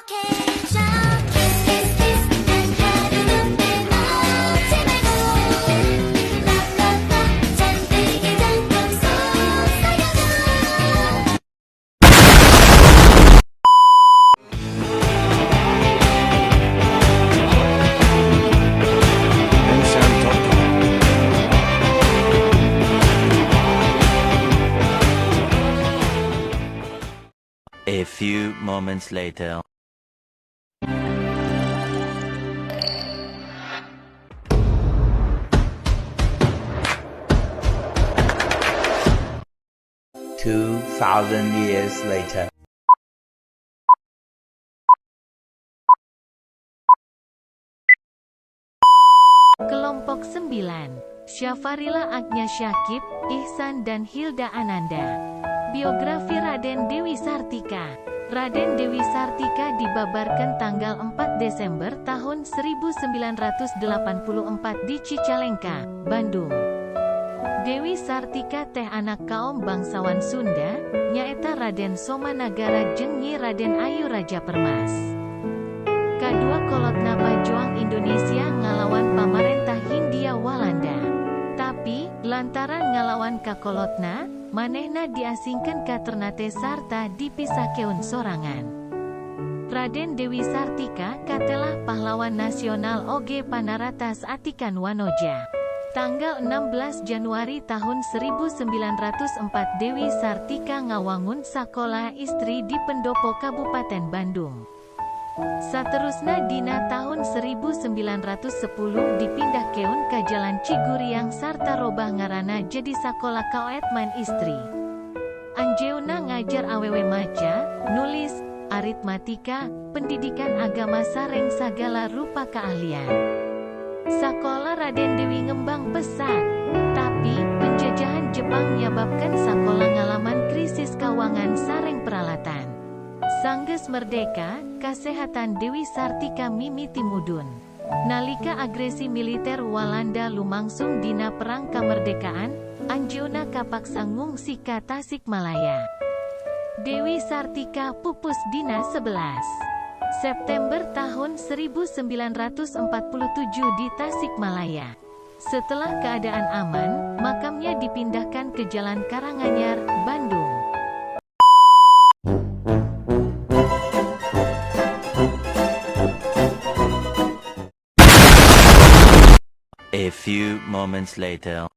행복해져. Kiss kiss kiss 단 하루도 빼놓지 말고 Love love love 잠들기 전 꼭 속삭여줘. bensound.com. A few moments later. 2,000 years later. Kelompok 9. Syafarila Agnya Syakib, Ihsan dan Hilda Ananda. Biografi Raden Dewi Sartika. Raden Dewi Sartika dibabarkan tanggal 4 Desember tahun 1984 di Cicalengka, Bandung. Dewi Sartika teh anak kaum bangsawan Sunda, nyaeta Raden Somanagara jeung Nyi Raden Ayu Raja Permas. Kadua kolotna pajuang Indonesia ngalawan pamarentah Hindia Walanda. Tapi, lantaran ngalawan kakolotna, manehna diasingkeun ka Ternate sarta dipisahkeun sorangan. Raden Dewi Sartika katelah pahlawan nasional oge panaratas atikan wanoja. Tanggal 16 Januari tahun 1904 Dewi Sartika ngawangun sakola istri di Pendopo Kabupaten Bandung. Saterusna dina tahun 1910 dipindahkeun ka Jalan Ciguriang sarta robah ngarana jadi sakola Kaoetman Istri. Anjeunna ngajar awewe maca, nulis, aritmatika, pendidikan agama sareng sagala rupa keahlian. Sakola Raden Dewi ngembang pesat, tapi penjajahan Jepang nyababkan sakola ngalaman krisis keuangan sareng peralatan. Sanggeus merdeka, kasehatan Dewi Sartika mimiti mudun. Nalika agresi militer Walanda lumangsung dina perang kemerdekaan, anjeunna kapaksa ngungsi ka Tasikmalaya. Dewi Sartika pupus dina 11 September tahun 1947 di Tasikmalaya. Setelah keadaan aman, makamnya dipindahkan ke Jalan Karanganyar, Bandung. A few moments later.